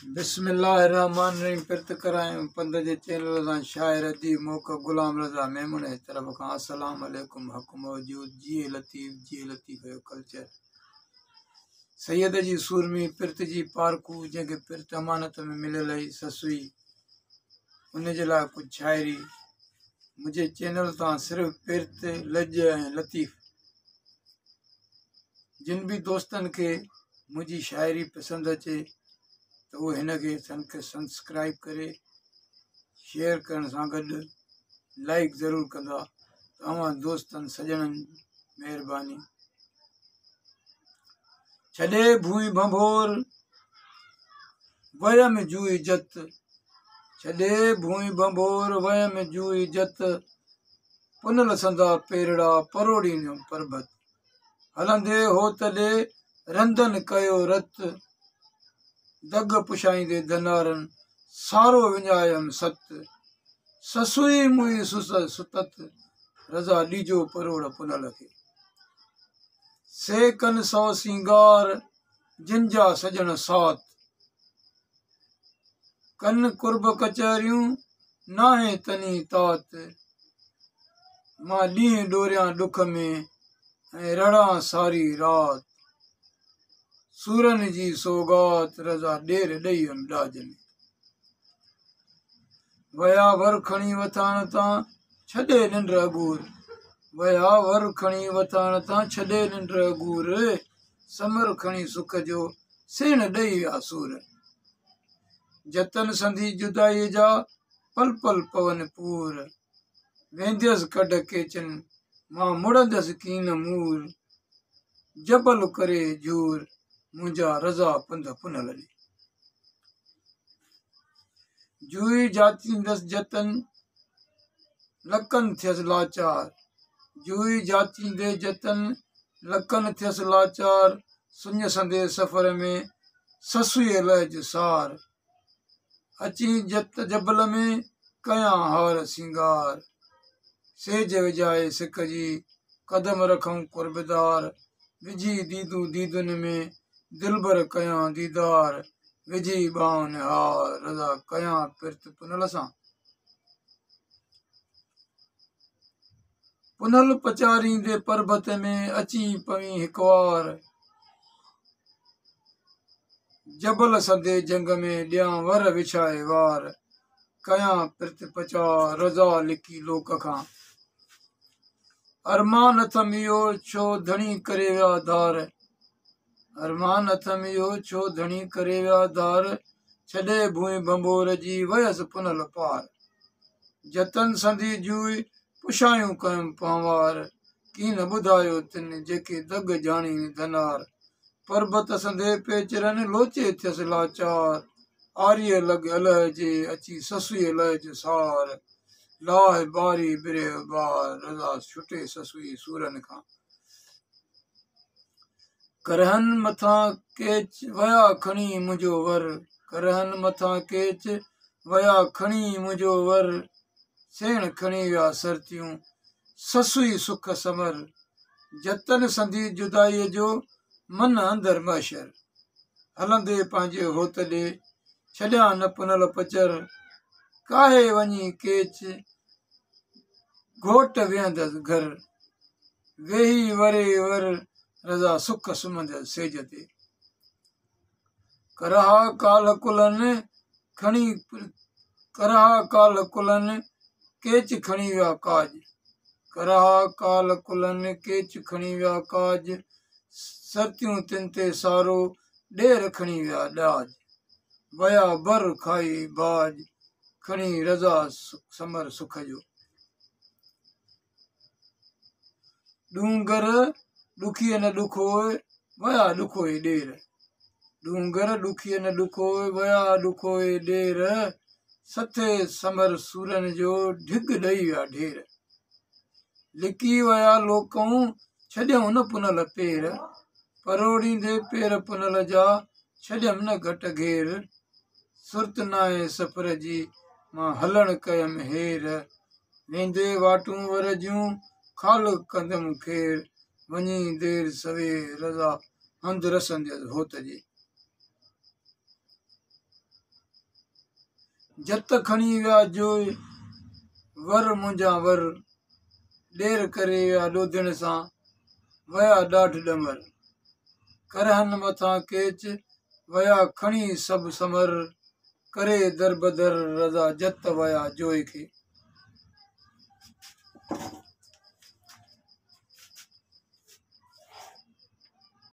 بسم الله الرحمٰن الرحيم پرت ڪرايون پنڌ جي چينل تان شاعر اديب موڪب غلام رضا ميمڻ جي طرف کان السلام عليڪم حق موجود جيئي لطيف جيئي لطيف جو ڪلچر سيد جي سورمي پرت جي پارکو جنهن کي پرت امانت ۾ مليل هئي سسئي ان جي لاء ڪجهه شاعري منهنجي چينل تان صرف پرت لڄ ۽ لطيف جن به دوستن کي منهنجي شاعري پسند اچي ته اهي هن کي سبسڪرائب ڪري شيئر ڪرڻ سان گڏ لائڪ ضرور ڪندا ته اوهان دوستن سڄڻن مهرباني ڇڏي ڀوئي ڀنڀور ويم جوئي جت ڇڏي ڀوئي ڀنڀور ويم جوئي جت پنهل سندا پيرڙا پروڙينديم پرڀت هلندي هوت ڏي رندن ڪيو رت، دڳ پڇائيندي ڌنارن سارو وڃايم ست، سسئي موئي ستت، رضا ڏيجو پروڙ پنهل کي. سي ڪن سو سينگار، جن جا سڄڻ سات. ڪن قرب ڪچهريون، ناهي تني تات. مان ڏينهن ڏوريان ڏک ۾، ۽ رڙان ساري رات. سورن جي سوغات، رضا ڏير ڏئي ويم ڏاج ۾. ويا ور کڻي وٿاڻ تان، ڇڏي ننڊ اگهور. ويا ور کڻي وٿاڻ تان، ڇڏي ننڊ اگهور. سمر کڻي سک جو، سيڻ ڏئي ويا سور. جتن سندي جدائيء جا، پل پل پون پور. وينديس ڪڍ ڪيچن، مان مڙندس ڪين مور. جبل ڪري جهور، منهنجا رضا پنڌ پنهل ڏي. جوئي جاچيندس جتن، لڪن ٿيس لاچار. جوئي جاچيندي جتن، لڪن ٿيس لاچار. سڃ سندي سفر ۾، سسئيء لهج سار. اچين جت جبل ۾، ڪيان هار سينگار. سيج وجهائي سڪ جي، قدم رکئون قربدار. وجهي ديدون ديدن ۾، دلبر ڪيان ديدار. وجهي ٻانهن نهار، رضا ڪيان پرت پنهل سان. پنهل پچاريندي پربت ۾، اچين پوين هڪوار. جبل سندي جنگ ۾، ڏيان ور وڇائي وار. ڪيان پرت پچار، رضا لڪي لوڪ کان. ارمان اٿم اهو، ڇو ڌڻي ڪري ويا ڌار. ارمان اٿم اهو، ڇو ڌڻي ڪري ويا ڌار. ڇڏي ڀونء ڀنڀور جي، ويس پنهل پار. جتن سندي جوئي، پڇايون ڪيم پنهوار. ڪين ٻڌايو تن، جيڪي دڳ ڄاڻين ڌنار. پربت سندي پيچرن، لوچي ٿيس لاچار. آريء لڳ الهه جي، اچي سسئيء لهج سار. لاهه باري برهه بار، رضا ڇٽي سسئي سورن کان. ڪرهن مٿان ڪيچ، ويا کڻي منهنجو ور. ڪرهن مٿان ڪيچ، ويا کڻي منهنجو ور. سيڻ کڻي ويا سرتيون، سسئي سک ثمر. جتن سندي جدائيء جو، من اندر محشر. هلندي پنهنجي هوت ڏي، ڇڏيان نه پنهل پچر. ڪاهي وڃي ڪيچ، گهوٽ ويهندس گهر. ويهي وري ور، رضا سک سمهندس سيج تي. ڪرها ڪالهه ڪلهن کڻي ڪرها ڪالهه ڪلهن ڪيچ کڻي ويا ڪاڄ. ڪرها ڪالهه ڪلهن ڪيچ کڻي ويا ڪاڄ. سرتيون تن تي سارو ڏير کڻي ويا ڏاج. ويا بر کائي باج کڻي رضا ثمر سک جو. ڏونگر ڏکيء نه ڏکوء، ويا ڏکوئي ڏير. ڏونگر ڏکيء نه ڏکوء، ويا ڏکوئي ڏير. سٿي ثمر سورن جو، ڍڳ ڏئي ويا ڍير. لڪي ويا لوڪئون، ڇڏيائون نه پنهل پير. پروڙيندي پير پنهل جا، ڇڏيم نه گهٽ گهير. سرت ناهي سفر جي، مان هلڻ ڪيم هير. ويندي واٽون ور جون، خالق ڪندم خير. وڃي دير سوير، رضا هنڌ رسنديس هوت جي. جت کڻي ويا جوء، ور منهنجا ور. ڏير ڪري ويا ڏوڌڻ سان، ويا ڏاڍ ڏمر. ڪرهن مٿان ڪيچ، ويا کڻي سڀ ثمر. ڪري دربدر رضا جت ويا جوء کي.